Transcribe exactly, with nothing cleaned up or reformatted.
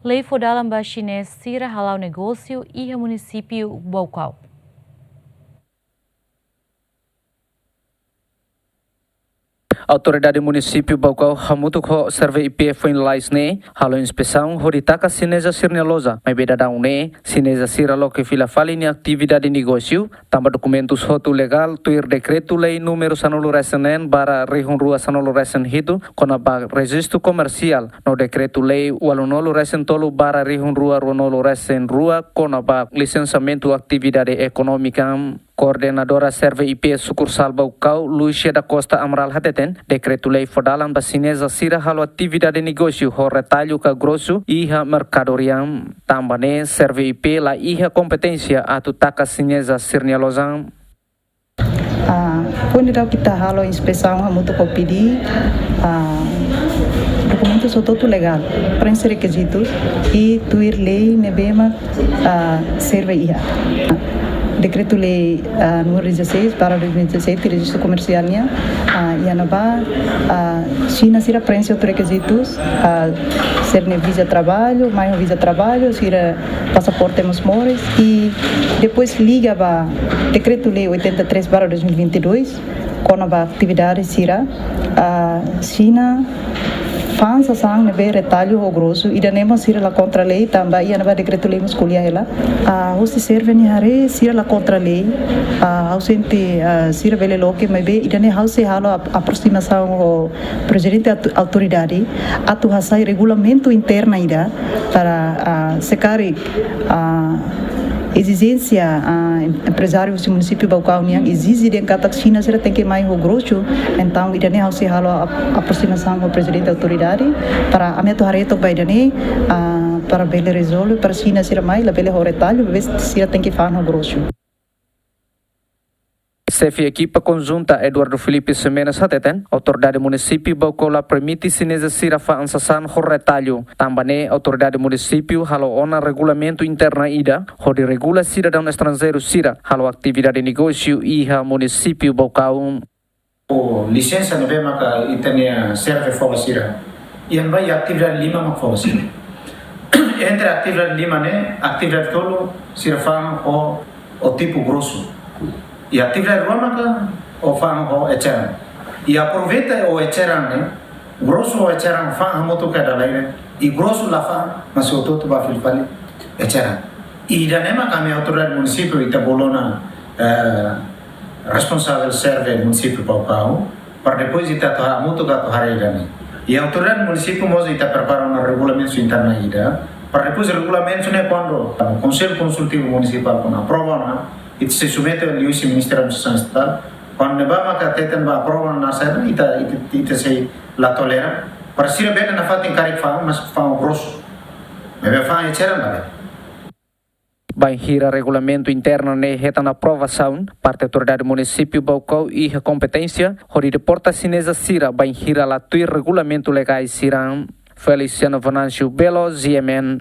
Lei fó dalan ba xinés sira hala'o negósiu iha munisípiu Baucau. Autoridade Munisípiu Baucau hamutuk ho SERVE-I P foin lalais ne'e halo inspesaun hodi taka xineza sira-nia loja, maibé daudaun ne'e xineza sira loke fila fali nia atividade negósiu, tanba dokumentus hotu legál tuir Dekretu-Lei númeru sanulu-resin-neen barra rihun rua sanulu-resin-hitu kona-ba rejistu komersiál no Dekretu-Lei ualunulu-resin-tolu barra rihun rua ruanulu-resin-rua kona-ba lisensiamentu atividade ekonómika. Koordenadora SERVE-I P sukursál Baucau, Lúcia da Costa Amaral hateten, Dekretu-Lei fó dalan ba xineza sira halo atividade negósiu ho retallu ka grosu iha merkadoria. Tanba ne'e SERVE-I P la iha kompeténsia atu taka xineza sira-nia loja. Ah, foin daudaun ita halo inspesaun hamutuk ho PDI, ah, dokumentus hotu-hotu legál, prenxe rekizitus i tuir lei ne'ebé mak, ah, SERVE iha. Dekretu-Lei, ah, númeru dezasseis barra dois mil e dezassete, rejistu komersiál nian, ah, iha ne'ebá, ah, xina sira prenxe hotu rekizitus, ah, sira-nia viza traballu, mai ho viza traballu, sira pasaporte mós moris, i depois liga ba Dekretu-Lei oitenta e três barra dois mil e vinte e dois, kona-ba atividade sira, ah, xina fa'an sasán ne'ebé retallu ho grosu, ida-ne'e mós sira la kontra lei, tanba iha ne'ebá Dekretu-Lei mós ko'alia hela. Ah, husi SERVE nia haree sira la kontra lei, ah, ha'u sente, ah, sira bele loke, maibé ida-ne'e ha'u sei halo ap-, aproximasaun ho Prezidente atu-, Autoridade, atu hasai regulamentu interna ida para, ah, se karik, ah, ezijénsia, ah, em-, emprezáriu husi munisípiu Baucau nian ezije dehan katak xina sira tenke mai ho grosu. Entaun, ida-ne'e ha'u sei halo ap-, aproximasaun ho Prezidente Autoridade para ami atu haree took ba ida-ne'e, ah, para bele rezolve, para xina sira mai labele ho retallu, maibé sira tenke fa'an ho grosu. Xefe ekipa konjunta Eduardo Filipe Ximenes hateten, Autoridade Munisípiu Baucau la permite xineza sira fa'an sasán ho retallu. Tanba ne'e Autoridade Munisípiu halo ona regulamentu interna ida hodi regula sidadaun estranjeiru sira halo atividade negósiu iha munisípiu Baucau. Ho lisensa ne'ebé maka ita-nia SERVE fó ba sira. Iha ne'ebá iha atividade lima mak fó ba sira. Entre atividade lima ne'e, atividade tolu sira fa'an ho, ho tipu grosu. I atividade rua maka fa'an ho eceran. I aproveita ho eceran ne'e, grosu ho eceran fa'an hamutuk iha dala ida. I grosu la fa'an, mas hotu-hotu bá fila fali eceran. I ida-ne'e mak ami Autoridade Munisípiu ita bolu ona, eh, responsavel SERVE Munisípiu Baucau, para depois ita atu hamutuk atu haree ida-ne'e. I Autoridade Munisípiu mós ita prepara ona regulamentu interna ida, para depois regulamentu ne'e kuandu Konsellu Konsultivu Munisipál kuandu aprova ona, ita sei submete liuhusi Ministériu Administrasaun Estatál, kuandu ne'ebá maka hateten ba aprova ona, ita, ita, ita sei la tolera, para sira bele nafatin karik fa'an, mas fa'an grosu. Maibé fa'an eceran labele. Bainhira regulamentu internu ne'e hetan aprovasaun, parte Autoridade Munisípiu Baucau iha kompeténsia hodi deporta xineza sira bainhira la tuir regulamentu legais sira. Feliciano Venâncio Belo, G M N.